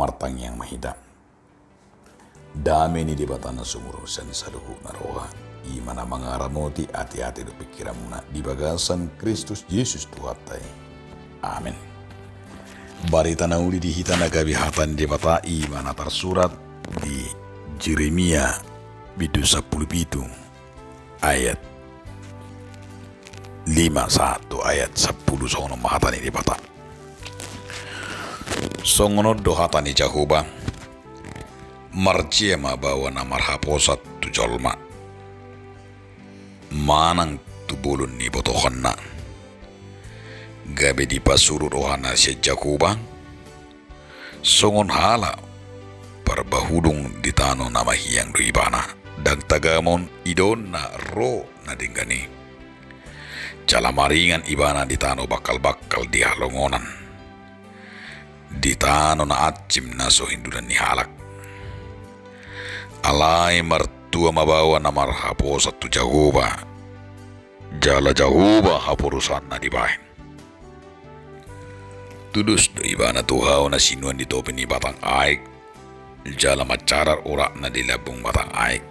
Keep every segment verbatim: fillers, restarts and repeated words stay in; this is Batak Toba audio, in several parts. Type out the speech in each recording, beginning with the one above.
Martangiang ma hita. Dame ni Debata na sumurung sian saluhutna roha, i ma na mangaramoti ateate dohot pingkiranmuna di bagasan Kristus Jesus Tuhanta i. Amen. Barita na uli di hita na gabe hata ni Debata i ma na tarsurat di Jeremia bindu sampulu pitu ayat lima sahat tu ayat sampulu. Songon on ma hata ni Debata. Songon on do hata ni Jahowa: Marjea ma baoa na marhaposan tu jolma, manang tu bolon ni botohonna, gabe dipasuru rohana sian Jahowa. Songon halak parbahudung di tano na mahiang do ibana, ndang tagamon idaonna ro na denggan i. Jala maringan ibana di tano bangkalbangkal di halongonan, di tano na ansim na so hindulan ni halak. Alai martua ma baoa na marhaposan tu Jahowa, jala Jahowa haporusanna dibahen. Tudos do ibana tu hau na sinuan di topi ni batang aek, jala mancarar uratna di lambung batang aek.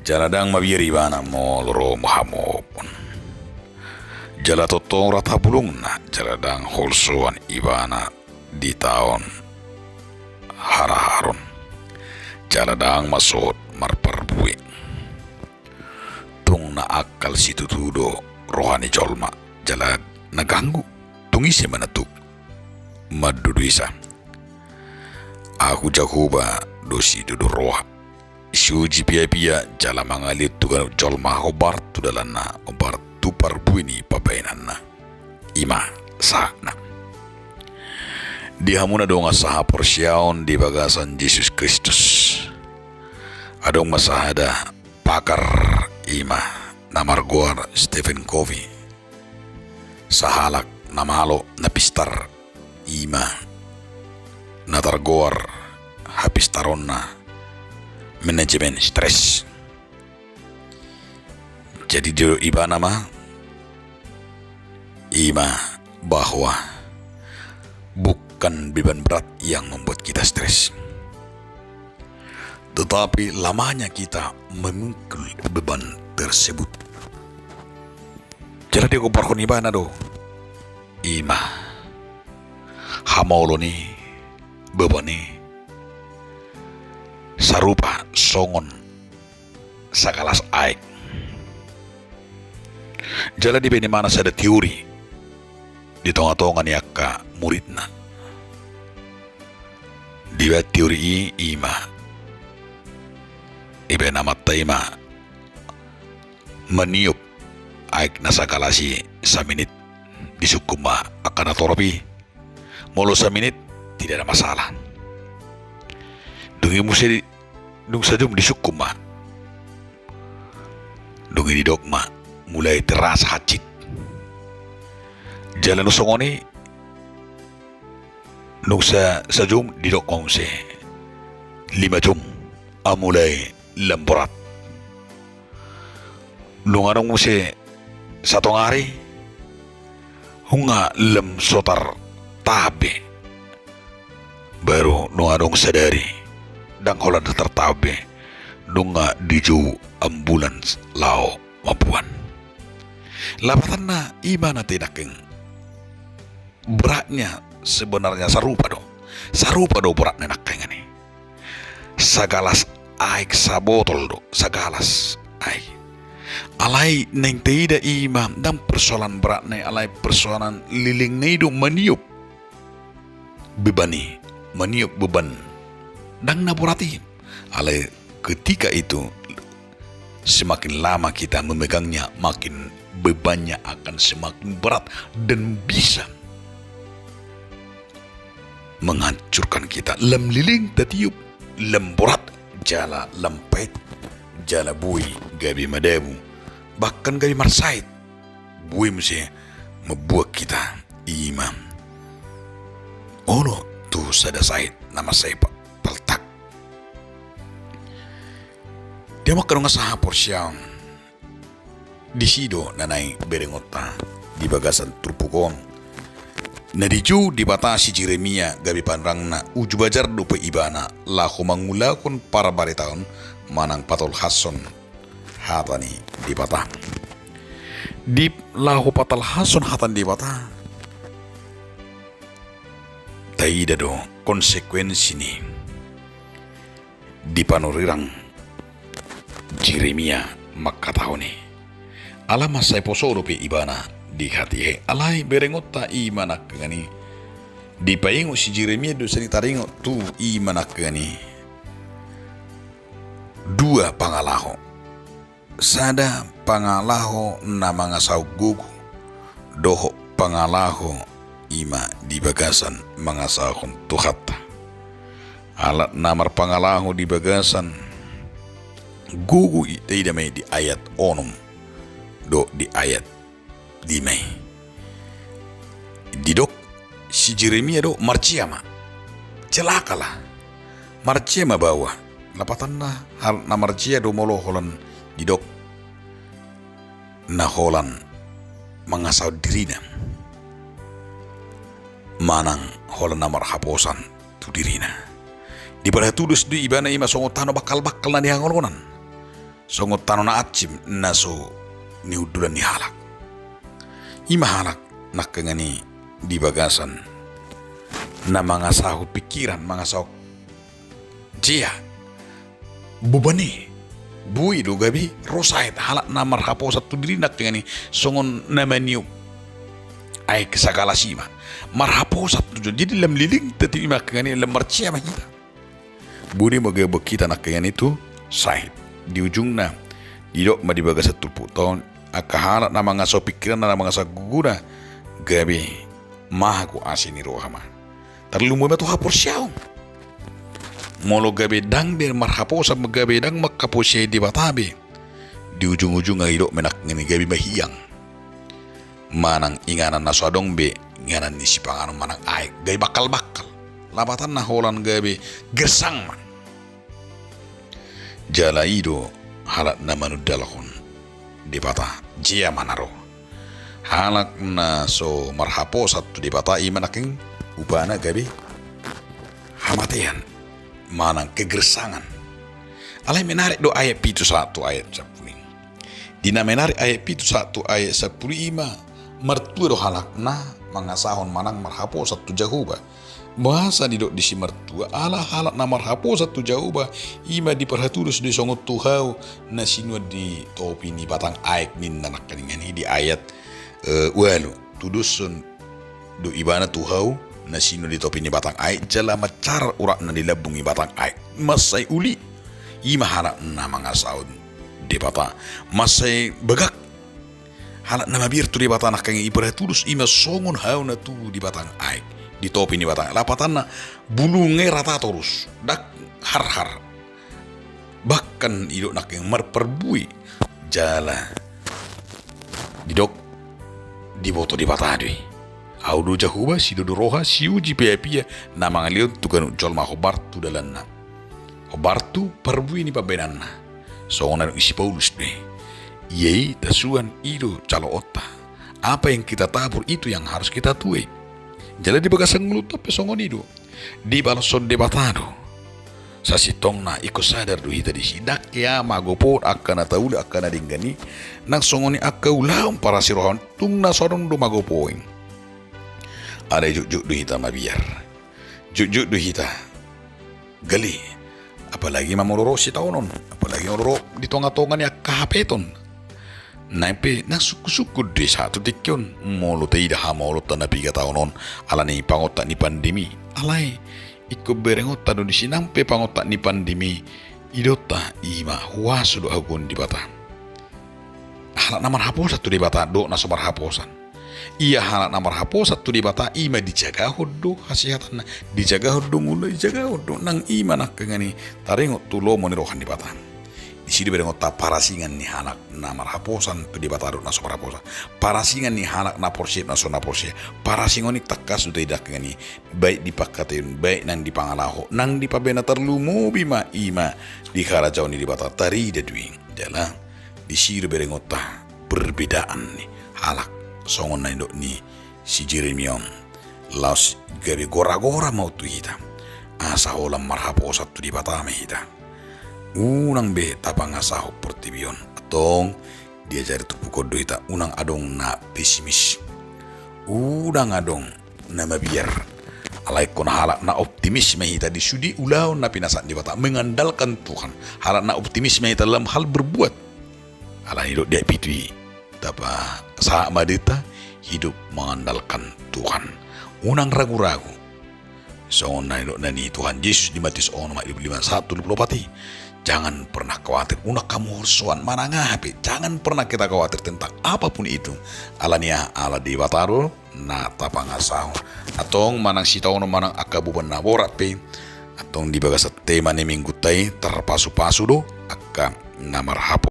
Jala ndang mabiar ibana molo ro hamuapon. Jala tongtong rata bulungna, jala ndang holsoan ibana di taon haraharon. Jala ndang masohot marparbue. Tung na angkal situtu do roha ni jolma, jala na ganggu. Tung ise ma na tuk manduduisa? Ahu Jahowa do sidodo roha, siuji piapia, jala mangalehon tu ganup jolma hombar tu dalanna, hombar tu parbue ni pambahenanna. I ma sahatna. Di hamu na dongan sahaporseaon di bagasan Jesus Kristus, adong ma sahada pakar, i ma na margoar Stephen Covey, sahalak na malo na pistar, i ma na targoar hapistaronna manajemen stres. Jadi didok ibana ma, i ma bahwa bukan beban berat yang membuat kita stres, tetapi lamanya kita memikul beban tersebut. Jala digombarhon ibana do, i ma hamaolon i, beban i, sarupa songon sagalas aek. Jala dibahen ibana sada teori di tongatonga ni angka muridna. Dibahen teori i, i ma, dibahen amanta i ma maniop aek na sagalas i saminit. Disungkun ma angka na torop i, molo saminit, tidak ada masalah. Dung i muse di-, dung sajom disungkun ma. Dung i didok ma, mulai terasa hansit. Jala dung songon i, dung sa-, sajom didok ma muse, lima jom, ah, mulai lam borat. Dung adong muse satonga ari, nunga lam so tartahan be. Baru dung adong sadari, ndang holan tartahan be, nunga dijou ambulan laho mamboan. Lapatanna i ma na tinangkeng. Beratnya sebenarnya sarupa do. Sarupa do beratna nangkaningan i. Sagalas aek sabotol do, sagalas aek. Alai naeng taida i ma ndang persoalan beratna i, alai persoalan lelengna i do maniop beban i, maniop beban. Ndang na borat i. Alai ketika itu semakin lama kita memegangnya, makin bebannya akan semakin berat dan bisa menghancurkan kita. Lam leleng tatiop, lam borat, jala lam pait, jala boi gabe madabu, bahkan gabe marsahit. Boi muse mambuat kita i ma olo tu sada sahit na mansai pa-, paltak. Di hamu angka dongan sahaporseaon, disi do na naeng berengonta di bagasan turpuk on. Na dijou Debata si Jeremia gabe panurirangna, uju bajar dope ibana laho mangulahon parbaritaon manang patolhashon hata ni Debata. Di laho patolhashon hata ni Debata, taida do konsekuensi ni di panurirang Jeremia mangkatahon i. Ala mansai poso dope ibana di hatiha i, alai berengonta i ma nangkaningan i dipaingot si Jeremia do, sai taringot tu i ma nangkaningan i dua pangalaho. Sada pangalaho na mangasahon gogo, dohot pangalaho i ma di bagasan mangasahon Tuhanta. Halak na marpangalaho di bagasan gogo i taida ma i di ayat onom dohot di ayat lima i. Didok si Jeremia do, marjea ma, celakalah, marjea ma baoa. Lapatanna halak na marjea do molo holan didok na holan mangasahon dirina manang holan na marhaposan tu dirina. Diparhatudos do ibana i ma songon tano bangkal-bangkal na nihangoluan, songon tano na ansip na so nihundulan ni halak. I ma halak nangkaningan i di bagasan na mangasahon pingkiran, mangasahon jea, boban i, boi do gabe ro sahit. Halak na marhaposan tu diri nangkaningan i songon na maniop aek sagalas i ma, marhaposan tu, jadi lam leleng tadi i ma nangkaningan i, lam marjea ma hita. Boi do i ma gabe boan hita nangkaningan i tu sahit. Di ujungna didok ma di bagasan turpukta on, angka halak na mangasahon pingkiranna, na mangasahon gogona, gabe mago asi ni roha ma, tarlumobi ma tu haporseaon. Molo gabe ndang be marhaposan, gabe ndang manghaporseai Debata be, di ujung-ujungna didok ma nangkaningan i gabe mahiang, manang inganan na so adong be inganan ni sipanganon manang aek, gabe bangkal-bangkal. Lapatanna holan gabe gersang ma. Jala i do halak na manundalhon Debata, jea ma na ro. Halak na so marhaposan tu Debata i ma nangkaningan upana gabe hamatean manang kegersangan. Alai menarik do ayat pitu sahat tu ayat sampulu i. Di na menarik ayat pitu sahat tu ayat sampulu i ma, martua do halak na mangasahon manang marhaposan tu Jahowa. Boasa didok disi martua? Ala halak na marhaposan tu Jahowa i ma diparhatudos do i songon tu hau na sinuan di topi ni batang aek, ninna nangkaningan i di ayat, eh, ualu. Tudoshon do ibana tu hau na sinuan di topi ni batang aek, jala mancarar uratna di lambung ni batang aek. Mansai uli i ma halak na mangasahon Debata. Mansai bagak halak na mabiar tu Debata nangkaningan i, diparhatudos i ma songon hau na tubu di batang aek, di topi ni batang aek. Lapatanna bulungna i rata torus, ndang harhar. Bahkan didok nangkaningan i marparbue. Jala didok diboto Debata do i. Ahu do Jahowa, sidodo roha, siuji piapia, na mangalehon tu ganup jolma hombar tu dalanna, hombar tu parbue ni pambahenanna. Songon na didok ni si Paulus do i. Ia i tasuan, i do jaloonta. Apa yang kita tabur, itu yang harus kita tuai. Jala di bagasan ngolunta pe songon i do. Dibaloshon Debata do. Sasintongna ingkon sadar do hita disi, ndang hea magopohon angka na taula, angka na denggan i, nang songon i angka ulaon parasirohaon, tung na so adong do magopohi. Alai jotjot do hita mabiar. Jotjot do hita gale. Apalagi ma molo ro sitaonon, apalagi molo ro di tongatonga ni angka hapeton. Nang pe ndang sungkunsungkun do i sahat tu tingki on molo taida hamaolonta na piga taon on ala ni pangontak ni pandemi. Alai ingkon berengonta do disi, nang pe pangontak ni pandemi, didokta i ma huaso do hagogoon Debata. Halak na marhaposan tu Debata dohot na so marhaposan. Ia halak na marhaposan tu Debata i ma dijagahon do hasehatanna, dijagahon do ngoluna, dijagahon do. Nang i ma nangkaningan i taringot tu lomo ni roha ni Debata. Disi do berengonta parasingan ni halak na marhaposan tu Debata dohot na so marhaposan. Parasingan ni halak na porsea dohot na so na porsea. Parasingon i tangkas do taida nangkaningan i, baik di pangkataion, baik nang di pangalaho, nang di pambahenan, tarlumobi ma i ma di harajaon ni Debata, tarida do i. Jala disi do berengonta perbedaan ni halak, songon na nidok ni si Jeremia on. laos gabe gora-gora ma on tu hita, asa holan marhaposan tu Debata ma hita. Unang be tapangasahon portibi on. Antong diajari turpuk on do hita, unang adong na pesimis, unang adong na mabiar. Alai ingkon halak na optimis ma hita di sude ulaon na pinasahat Debata, mengandalkan Tuhan. Halak na optimis ma hita dalam hal berbuat. Alani i didok di ayat pitu i, tapasahat ma diriNa hidup mengandalkan Tuhan. Unang ragu-ragu. Songon na nidok ni Tuhan Jesus di Matius onom ayat dua puluh lima sahat tu dua puluh opat i, jangan pernah khawatir. Unang hamu holsoan, manang aha pe, jangan pernah kita khawatir tentang apapun itu. Alani aha? Ala Debata do na tapangasahon. Antong manang sitaonon manang angka boban na borat pe, antong di bagasan tema ni minggunta i tarpasu-pasu do angka na marhap